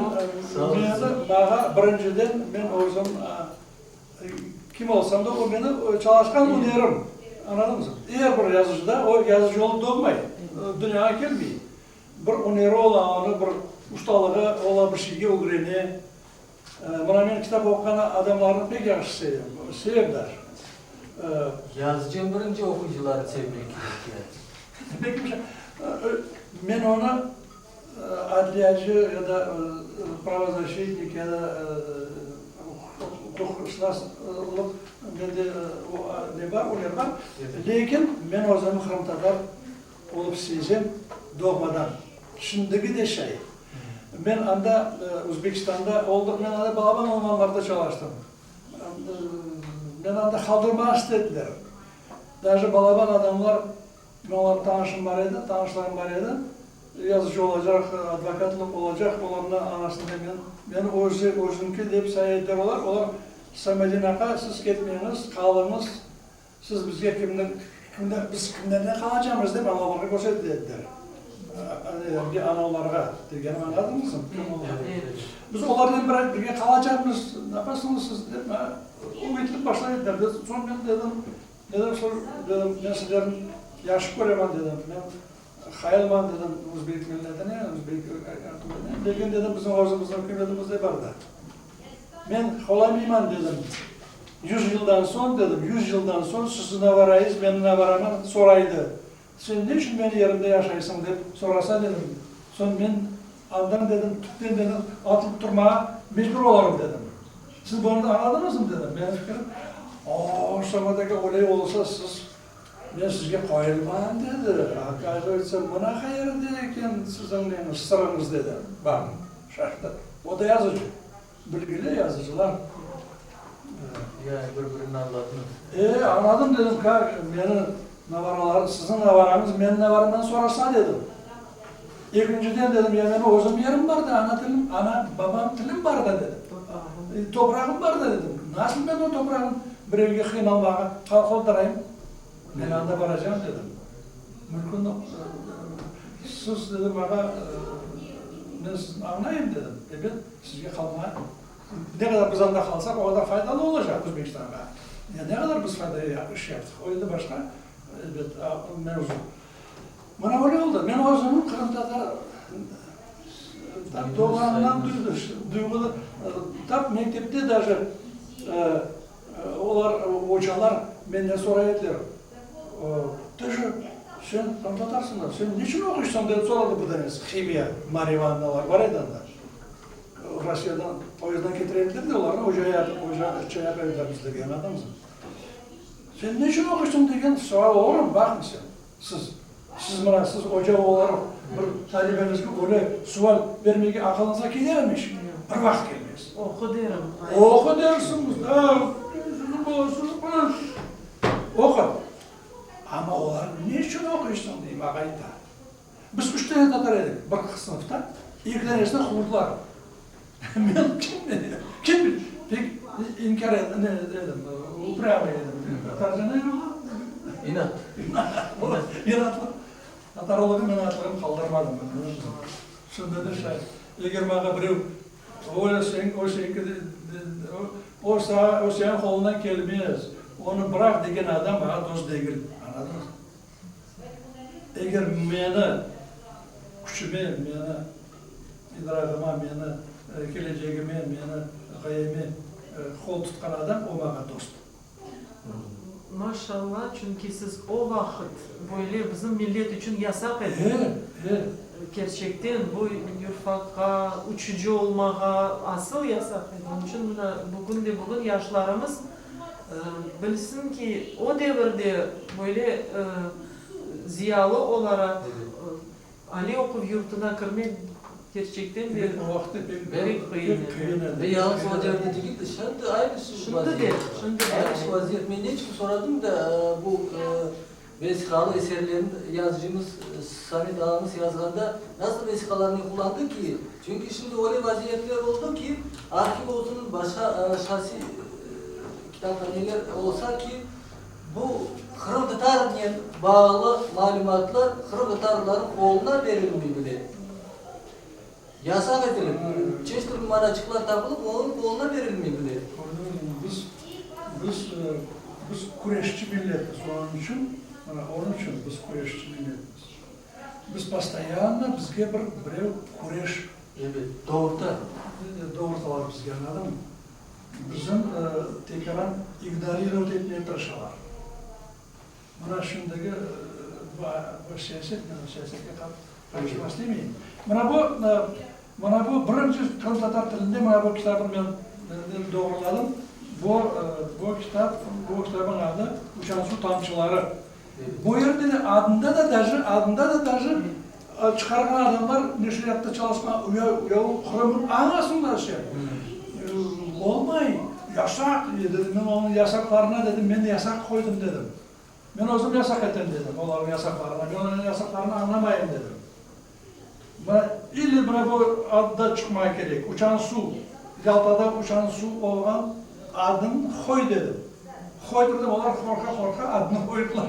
maña birinciden, men özüm kim olsam da, o meni çalışqan ünerim, añladıñızmı? Er bir yazıcıda o yazıcı olıp doğmay, dünyağa kelmey. Bir üneri ola, onıñ bir ustalığı ola, bir şeyge ögrene. Mına men kitap oquğan adamlarnı pek yahşı sevem, sevem daje. Yazıcı eñ birinci oquyıcılarnı sevmek kerek yani. Pek bir şey. Men onı adliyacı ya da pravozащitnik ya da uquqşınaslıq mende ne bar, üner bar. Lâkin men özüm qırımtatar Olıp sezem doğmadan. Şimdigi de şay. Men anda, Özbekistanda oldıq, men anda balaban olmanlarda çalıştım. Meni anda qaldırmağa istediler. Daje balaban adamlar, men olarnıñ tanışım bar edi, tanışlarım bar edi, yazıcı olacaq, advokatlıq olacaq, olarnıñ arasında men, meni özü, özüñki dep saya ediler olar. Olar, Samedin aqa, siz ketmeñiz, qalıñız, Siz bizge kimni, kimden, biz kimlerden qalacamız, dep analarğa körsete dediler. Analarğa degenim añladıñızmı? Kim olar? Biz olarnen bir, birge qalacaqmız, napasıñız siz, dep ümütlip başlay ediler. Soñ men dedim, dedim, soñ dedim, men sizlerni yahşı köremen, dedim, men hayalman, dedim, özbek milletine, özbek lâkin, dedim, bizim özümizniñ ükümetimiz de bar da. Men qolamayman, dedim. Yuz yıldan soñ, dedim, yuz yıldan soñ sizni Novoraiz, meni Novoroman soraydı. Sen ne içün meni yerimde yaşaysıñ, dep sorasa, dedim, soñ men andan, dedim, tüpten, dedim, atılıp turmağa mecbur olarım, dedim. Siz bunı añladıñızmı, dedim, menim fikrim. O, Şamot aka, öyle olsa siz. Men sizge qoyulmam, dedi. Okazıvayetsa, mına qayerde eken siziñ neñiz, sırıñız, dedi. Baqıñ, şaştı. O da yazıcı. Bilgili yazıcılar. Yani bir-birini añladıñız. E, añladım, dedim, kak, meni navaralar, siziñ navarañız menim navaramdan sorasa, dedim. Ekinciden, dedim, ya menim özüm yerim bar da, ana tilim, ana, babam tilim bar da, dedim. Toprağım. Toprağım bar da, dedim. Nasıl men o toprağım birevge qıynalmağa qaldırayım? Men anda baracam, dedim. Mülkün, siz, dedim, maña, men sizni añlayım, dedim. Ebet, sizge qalma, ne qadar biz anda qalsaq, o qadar faydalı olacaq Özbekistanğa. Ya ne qadar biz fayda iş yaptıq, o endi başqa, ebet, mevzu. Mına öyle oldı. Men özümni qırımtatar tap doğğanımdan duyğulı, tap mektepte daje olar, ocalar menden soray ediler, Ты же, sen qırımtatarsıñ da, sen niçün oquysıñ? dep soradı bir danesi, himiya, Marya İvanovnalar bar edi anda. Rossiyadan poyezddan ketire ediler de olarnı, oca oca yapa ediler bizlerge, añladıñızmı? Sen niçün oquysıñ degen sual olurmı, baqıñ sen. Siz, siz mına, siz oca olaraq bir talebeñizge öyle sual bermege aqılıñızğa kelermiş? Bir vaqıt kelmez. Oqu derim. Oqu dersiñiz, da, oqu. Amma olar niçün oquysıñ dey, mağa ayta. Biz üç tane tatar edik bir sınıfta, eki tanesini quvdılar. Men kim, kim, pek inkâr edim, uprâmıy edim. Tatarca ne ola? İnat. İnatlı. Tatarlığım, inatlığım qaldırmadım men. Şimdi de şay. Eger maña birev o sen, o señki, o saña, o seniñ qoluñdan kelmez, onı bıraq degen adam maña dost degil. Añladıñızmı? Eger meni küçüme, meni idragıma, meni kelecegime, meni ğayeme qol tutqan adam, o maña dost. Maşallah, çünki siz o vaqıt böyle bizim millet içün yasaq edi. E, e. Kerçekten, bu yurfaqqa, uçucı olmağa asıl yasaq edi. Onıñ içün mına bugün de bugün yaşlarımız Bilsin ki, o devirde böyle ziyalı olaraq aliy oquv yurtuna kirmek kerçekten de pek qıyın edi. Ve yalıñız o devirde degil de, şimdi aynı şu vaziyet. Aynı şu vaziyet. Men ne içün soradım da, bu vesiqalı eserlerni yazıcımız Samet ağamız yazğanda nasıl vesiqalarnı qullandı ki? Çünki şimdi öyle vaziyetler oldı ki, arhiv olsun, başqa şahsiy kitaphaneler olsa ki, bu qırımtatarnen bağlı malümatlar qırımtatarlarnıñ qoluna berilmey bile. Yasaq etilip, çeşit türlü manaçıqlar tapılıp, onıñ qoluna berilmey bile. Kördiñizmi, biz, biz, biz küreşçi milletmiz, onıñ içün, mına, onıñ içün biz küreşçi milletmiz. Biz postoyanno bizge bir birev küreş. Ebet, doğurta. Doğurtalar bizge, añladıñmı? Bizim tekaran ignorirovat etmege tırışalar. Mına şimdigi bu siyaset, men siyasetke qarışmaq istemeyim. Mına bu, mına bu birinci qırımtatar tilinde mına bu kitabını men doğruladım. Bu, bu kitap, bu kitabıñ adı Uçan suv tamçıları. Bu yerde de adında da daje, adında da daje çıqarğan adamlar neşriyatta çalışqan, ya, ya Qırımnıñ añasında şey. Olmay, yasaq, dedim, men onıñ yasaqlarına dedim, men yasaq qoydım dedim. Men özüm yasaq etem dedim olarnıñ yasaqlarına, men olarnıñ yasaqlarını añlamayım dedim. Mına, ille mına bu ad da çıqmay kerek, Uçan suv, Yaltada uçan suv olğan adın qoy dedim. Qoydırdım, olar qorqa-qorqa adını qoydılar.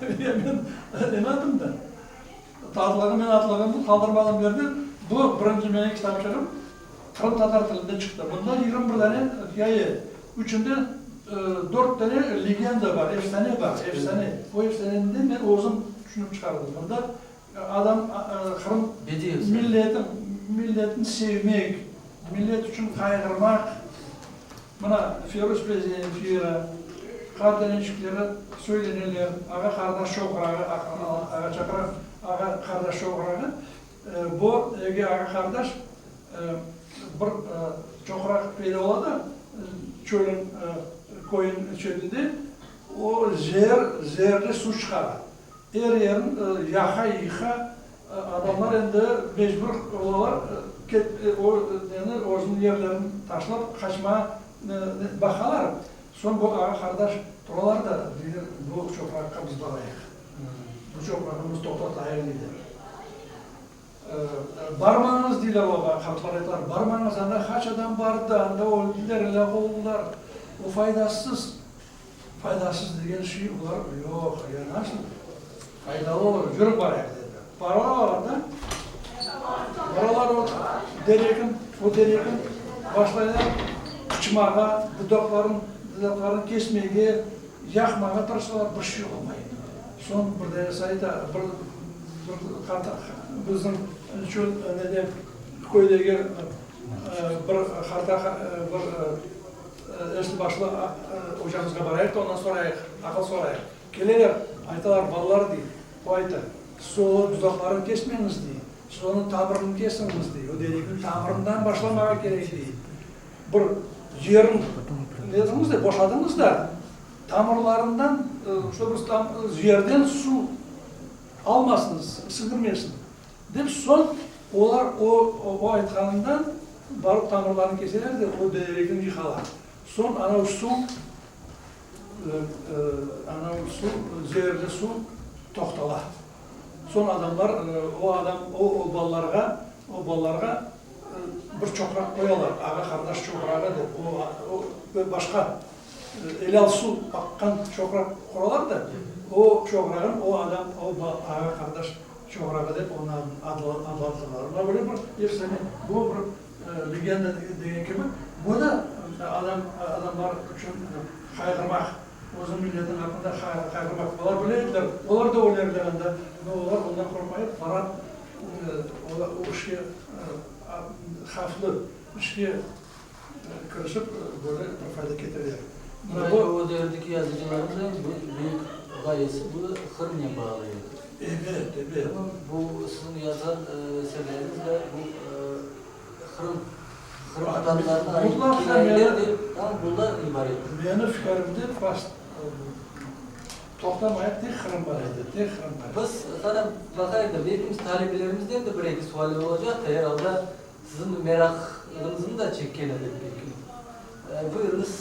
Men inadım da. Tatlığım, inatlığımnı qaldırmadım berdi. Bu birinci menim kitapçığım qırımtatar tilinde çıqtı. Bunda 21 dane hikâye, içinde dört dane legenda bar, efsane bar, efsane. O efsaneni de men özüm tüşünip çıqardım. Bunda Adam Qırım milleti, milletini sevmek, millet içün qayğırmaq, mına Feruz ve Zemfira, qardaneçikleri söyleneler, ağa-qardaş çoqrağı, ağa çaqraq, ağa-qardaş çoqrağı, bu eki ağa-qardaş bir çoqraq peyda ola da çölün, köyün çetinde. O zeer, zeerli suv çıqara. Er yerin yaqa, yıqa. Adamlar endi mecbur olalar, o neni, özüniñ yerlerini taşlap qaçmağa baqalar. Soñ bu ağa-qardaş turalar da, deyler, bu çoqraqqa biz barayıq, bu çoqraqnı biz toqtatayıq, deyler. Barmañız, deyler oğa, qartlar aytalar, barmañız, anda qaç adam bardı, anda öldiler, elâk oldılar, o faydasız. Faydasız degen şey olar, yoq, ya nasıl faydalı olur, yürü barayıq, dediler. Baralar anda, baralar o derekin, o derekin başlaylar qıçmağa, budaqların, budaqlarını kesmege, yaqmağa tırışalar, bir şey olmay. Soñ bir deresi ayta, bir, bir qart, bizim şu nede, köydegi bir qarta, bir Esli-başlı ocamızğa barayıq da, ondan sorayıq, aqıl sorayıq. Keleler, aytalar, balalar, dey, o ayta, siz o dudaqlarını kesmeñiz, dey, siz onıñ tamırını kesiñiz, dey, o derekniñ tamırından başlamağa kerek, dey. Bir yerin nediñiz de, boşadıñız da, tamırlarından, şo bir yerden suv almasın, siñdirmesin, dep, soñ olar o, o aytqanından Barıp tamırlarını keseler de, o deregini yıqalar. Soñ anav suv, anav suv, zeerli suv toqtala. Soñ adamlar, o adam, o balalarğa, o balalarğa bir çoqraq qoyalar, ağa-qardaş çoqrağı dep, o, o başqa elâl suv aqqan çoqraq quralar da, o çoqrağın o adam, o ağa-qardaş Çoqrağı dep onı adlandırdılar. Mına böyle bir efsane, bu bir legenda degen kibi, bu da adam, adamlar içün qayğırmaq, özüniñ milletiniñ aqqında qayğırmaq. Olar bile ediler, olar da ölerler anda, amma olar ondan qorqmayıp, barap, o işke, havflı işke kirişip, böyle bir fayda ketireler. Mına bu. O devirdeki yazıcılarnıñ büyük ğayesi bu Qırımnen bağlı edi. Ebet, ebet. Bu siziñ yazğan eserleriñiz de bu Qırım, Qırım adamlarına ait hikâyeler de tam bundan ibaret. Menim fikirimde toqtamayıp tek Qırım bar edi, tek Qırım bar edi. Biz, qana, baqayıq da, belki talebelerimizden de bir-eki sualler olacaq da, er alda siziñ merağıñıznı da çekken edi belki. Buyurıñız,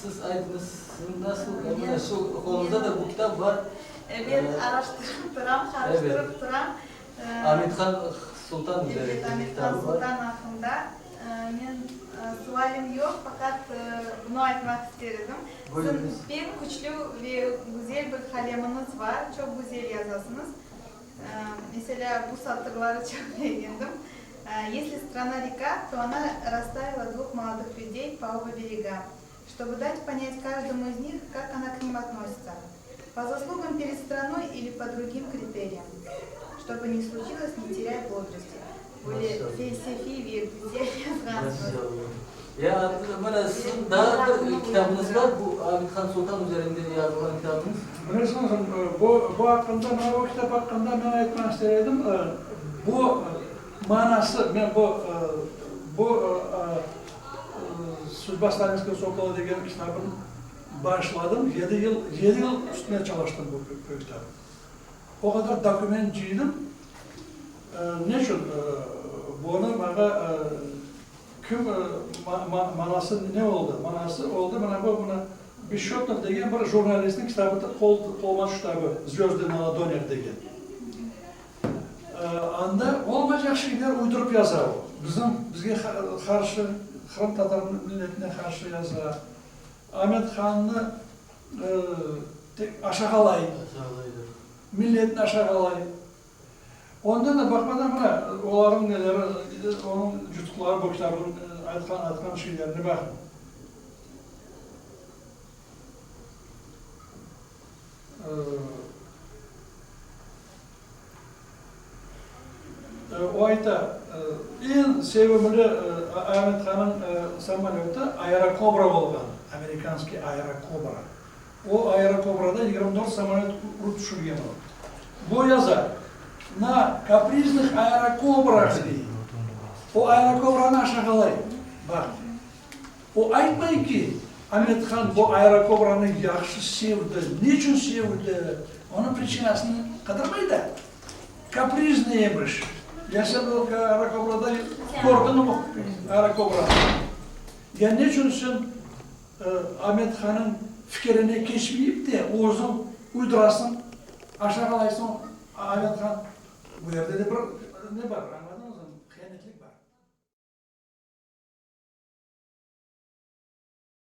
siz aytıñız, siziñ nasıl, mına şu qoluñızda da bu kitap bar. Ebet, araştırıp turam, qarıştırıp turam. Amethan Sultan üzerinde Ebet, Amethan Sultan aqqında. Men sualim yoq, faqat bunı aytmaq ister edim. Siziñ pek küçlü ve güzel bir qalemiñiz bar, çoq güzel yazasıñız. Meselâ, bu satırları çoq begendim, Esli strana reka, to ona rasstavila dvuh molodых lüdey po oba berega, ştobu dать ponять каждому iz nih, kak ona k nim otnositsa, po zaslugam pered stranoy ili po drugim kriteriyam, ştobu ne sluçilos, ne teryay bodrosti. Böyle felsefiy ve güzel yazğansıñız. Ya, mına siziñ daa bir kitabıñız bar, bu Amethan Sultan üzerinde yazılğan kitabıñız. Bilesiñizmi, bu, bu aqqında, mına bu kitap aqqında men aytmaq ister edim. Bu manası, men bu, bu Sudba stalinskogo sokola degen kitabın başladım, yedi yıl, yedi yıl üstüne çalıştım bu, bu kitap. O qadar dokument cıydım. Neçün? Bunı maña Kim, manası ne oldı? Manası oldı, mına bu, mına Besçötnov degen bir jurnalistniñ kitabı, qol, qoluma tüşti bu, Zvözdı na ladonâh degen. Anda olmaycaq şeyler uydurıp yaza o. Bizim, bizge qarşı, qırımtatar milletine qarşı yaza. Amet hannı tek aşağalay. Milletni aşağalay. Ondan da baqmadan mına olarnıñ neleri, onıñ yutuqları bu kitabınıñ aytqan, aytqan şeylerine baqıñ. O ayta, eñ sevimli Amet hanıñ samolötı Aerokobra olğan, amerikanskiy Aerokobra. O aerokobrada 24 samolöt urıp tüşürgen o. Bu yaza, Na kapriznih aerokobrah dey. O aerokobranı aşağalay. Baq. O aytmay ki. Amet-Han bu aerokobranı yahşı sevdi. Neçün sevdi? Onıñ prichinasını qıdırmay da. Kapriznıy emiş. Ya sen o aerokobrada kördiñmi aerokobranı? Ya neçün sen Amet-Hanıñ fikirine keçmeyip de özüñ uydurasıñ, aşağalaysıñ Amet-Han? Bu yerde de bir ne bar?